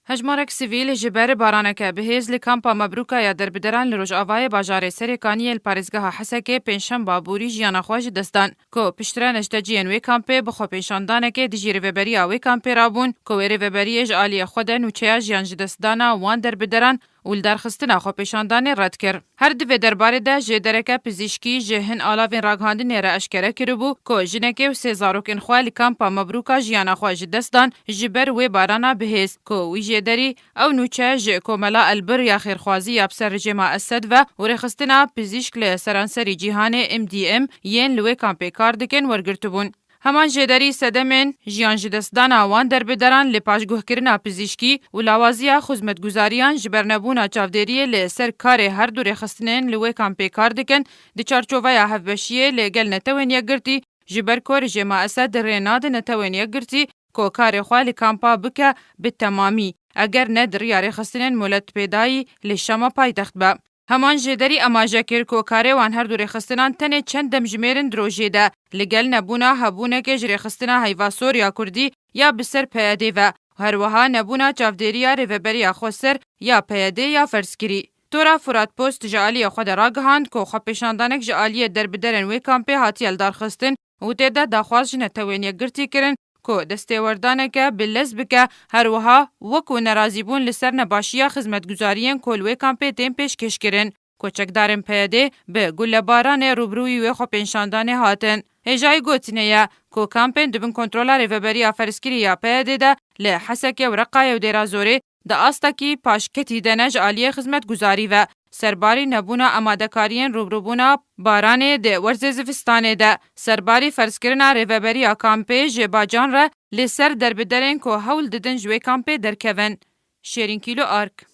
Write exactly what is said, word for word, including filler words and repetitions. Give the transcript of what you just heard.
Hejmarek sivîl ji ber baraneke bihêz li kampa Mebrûka ya derbideran li rojavayê bajarê Serê Kaniyê li parêzgeha Hesekê pêncşemba borî jiyana xwe ji dest dan, ku piştre neşteciyên wê kampê bi xwepêşandanekê dijî rêveberiya wê kampê rabûn, ku wê rêveberiyê ji aliyê xwe de nûçeya jiyan ji destdana wan derbideran û li darxistina xwepêşandanê red kir. Her di vê derbarê de jêdereke pizîşkî ji hin alavên ragihandinê re eşkere kiribû, ku jinekê û sê zarokên xwe li kampa Mebrûka jiyana xwe ji dest dan ji ber wê barana bihêz, ku wî jêderî ew nûçe ji Komela Elbir ya Xêrxwazî ya bi ser rejêma Esed ve û rêxistina pizîşk li seranserî cîhanê, M D M, yên li wê kampê kar dikin, wergirtibûn. Heman jêderî sedemên jiyan ji destdana wan derbideran li paşguhkirina pizîşkî û lawaziya xizmetguzariyan ji ber nebûna çavdêriyê li ser karê her du rêxistinên li wê kampê kar dikin, di çarçoveya hevbeşiyê li gel Netewên Yekgirtî, ji ber ku rejêma Esed rê nade Netewên Yekgirtî ku karê xwe li kampa bike bi temamî, eger ne di riya rêxistinên moletpêdayî li Şama paytext be. Heman jêderî amaje kir ku karê wan her du rêxistinan tenê çend demjimêr in di rojê de, li gel nebûna hebûnekê ji rêxistina Heyva Sor ya Kurdî ya bi ser P Y D'ê ve, her wiha nebûna çavdêriya rêveberiya xweser ya P Y D'ê ya ferzkirî. Tora Furat Post ji aliyê xwe de ragihand ku xwepêşandanek ji aliyê derbiderên wê kampê hatiye lidarxistin û tê de daxwaz ji Netewên Yekgirtî kirin ku destêwerdaneke bi lez bike, her wiha wekû nerazîbûn li ser nebaşiya xizmetguzariyên ku li wê kampê tên pêşkêşkirin, ku çekdarên P Y D'ê bi gulebaranê rûbirûyî wê xwepêşandanê hatin. Hêjayî gotinê ye ku kampên di bin kontrola rêveberiya ferzkirî ya P Y D'ê de li Hesekê û Reqayê û Dêra Zorê di astekî paşketî de ne ji aliyê xizmetguzarî ve, serbarî nebûna amadekariyên rûbirûbûna baranê di werzê zivistanê de, serbarî ferzkirina rêveberiya kampê ji bacan re li ser derbiderên ku hewl didin ji wê kampê derkevin. Şêrîn Kîlo Ark.